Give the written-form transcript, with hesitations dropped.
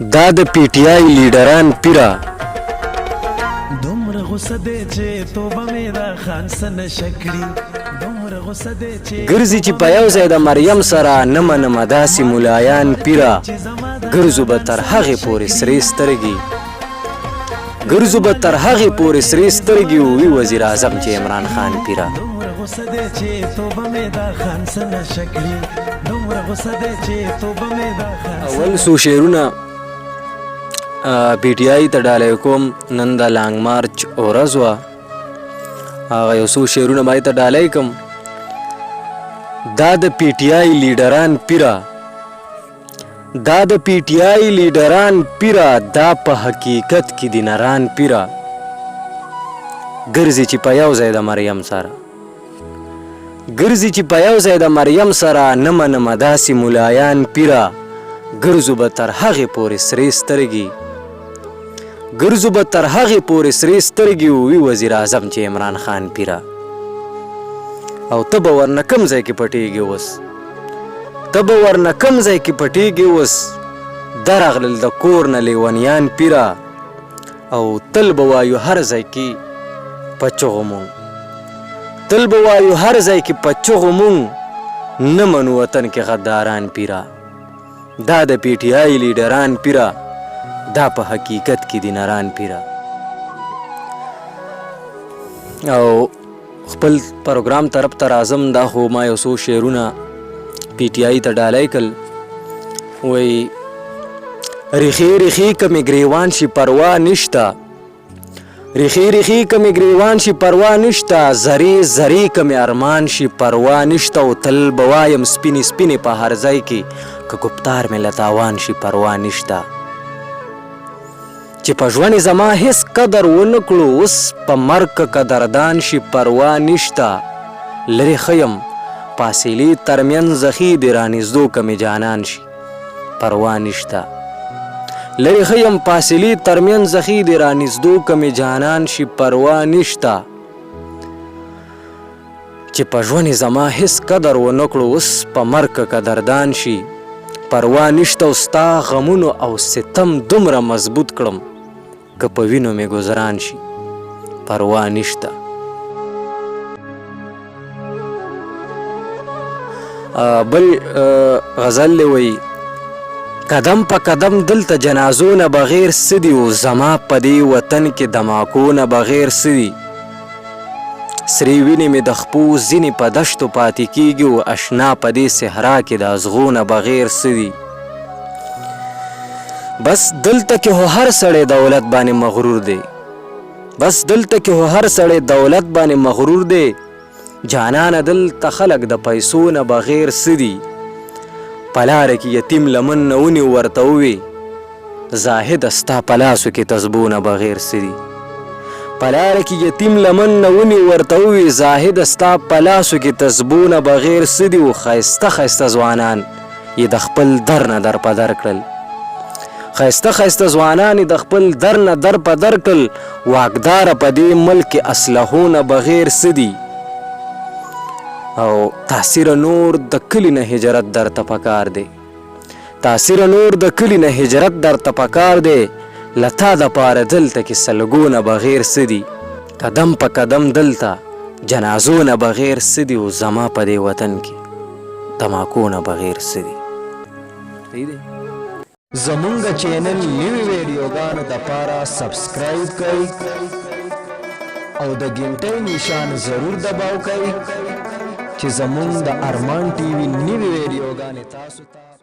دا د پي ټي آی لیډران پیره. دومره غوسه دی چې توبه مې دا خان څه نشه کړي، دومره غوسه دی چې ګرځي چې په یو ځای د مریم سره، نه منمه داسې ملایان پیره. ګرځو به تر هغې پورې سرې سترګې، ګرځو به تر هغې پورې سرې سترګې، وي وزیر اعظم چې عمران خان پیره. دومره غوسه دی چې توبه مې دا خان څه نشه کړي، دومره غوسه دی چې توبه مې دا خان. اول څو شعرونه پي ټي آی ته ډالۍ کوم. نن د لانګ مارچ ورځ وه، هغه یو څو شعرونه به ته ډالۍ کوم. دا د پي ټي آی لیډران پیره، دا د پي ټي آی لیډران پیره، دا په حقیقت کې دي نران پیره. ګرځي چې په یو ځای د مریم سره، ګرځي چې په یو ځای د مریم سره، نه منمه داسې ملایان پیره. ګرځو به تر هغې پورې سرې سترګې، ګرځو به تر هغې پورې سرې سترګې، وي وزیر اعظم چې عمران خان پیره. او ته به ورنه کم ځای کې پټېږي اوس، ته به ورنه کم ځای کې پټېږي اوس، درغلل د کور نه لیونیان پیره. او تل به وایو هر ځای کې په چغو مونږ، تل به وایو هر ځای کې په چغو مونږ، نه منو وطن کې غداران پیره. دا د پي ټي آی لیډران پیره، دا په حقیقت کې دي نران پیره. او خپل پروګرام طرف ته راځم. دا خو ما یو څو شعرونه پي ټي آی ته ډالۍ کړل. وایي ریښې ریښې که مې ګریوان شي پروا نشته، ریښې ریښې که مې ګریوان شي پروا نشته، ذرې ذرې که مې ارمان شي پروا نشته. او تل به وایم سپینې سپینې په هر ځای کې، که ګفتار مې له تاوان شي پروا نشته. چې په ژوند زما هیڅ قدر ونه کړو، اوس په مرګ که قدردان شي پروا نشته. لرې ښه یم فاصلې ترمنځ ښې دي، رانږدو که مې جانان شي پروا نشته. لرې ښه یم فاصلې ترمنځ ښې دي، رانږدو که مې جانان شي پروا نشته. چې په ژوند زما هیڅ قدر ونه کړو، اوس په مرګ که قدردان شي پروا نشته. او ستا غمونو او ستم دومره مضبوط کړم، که په وینو مې ګذران شي پروا نشته. بل غزل دی، وایي قدم په قدم دلته جنازو نه بغیر څه دي، او زما په دې وطن کې دماکو نه بغیر څه دي؟ سرې وینې مې د خپو ځینې په دشتو پاتې کیږي، او اشنا په دې صحرا کې د ازغو نه بغیر څه دي؟ بس دلته کې هو هر سړی دولت باندې مغرور دی، بس دلته کې هو هر سړی دولت باندې مغرور دی، جانانه دلته خلک د پیسو نه بغیر څه دي؟ په لاره کې یتیم لمن نه ونیو ورته ووی، زاهده ستا په لاسو کې تسبو نه بغیر څه دي؟ په لاره کې یتیم لمن نه ونیو ورته ووی، زاهده ستا په لاسو کې تسبو نه بغیر څه دي؟ او ښایسته ښایسته ځوانان یې د خپل در نه در په در کړل، ښایسته ښایسته ځوانان یې د خپل در نه در په در کړل، واکداره په دې ملک کې اسلحو نه بغیر څه دي؟ او تاثیر نور د کلي نه هجرت درته پکار دی، تاثیر نور د کلي نه هجرت درته پکار دی، له تا دپاره دلته کې سلګو نه بغیر څه دي؟ قدم په قدم دلته جنازو نه بغیر څه دي؟ او زما په دې وطن کې تماکو نه بغیر څه دي؟ صحیح دی. زمونږ چینل نوي ویډیوګانو دپاره سبسکرایب کړئ او د ګنټۍ نشان ضرور دباو کړئ چې زمونږ د ارمان ټي وي نوي ویډیوګانې تاسو ته.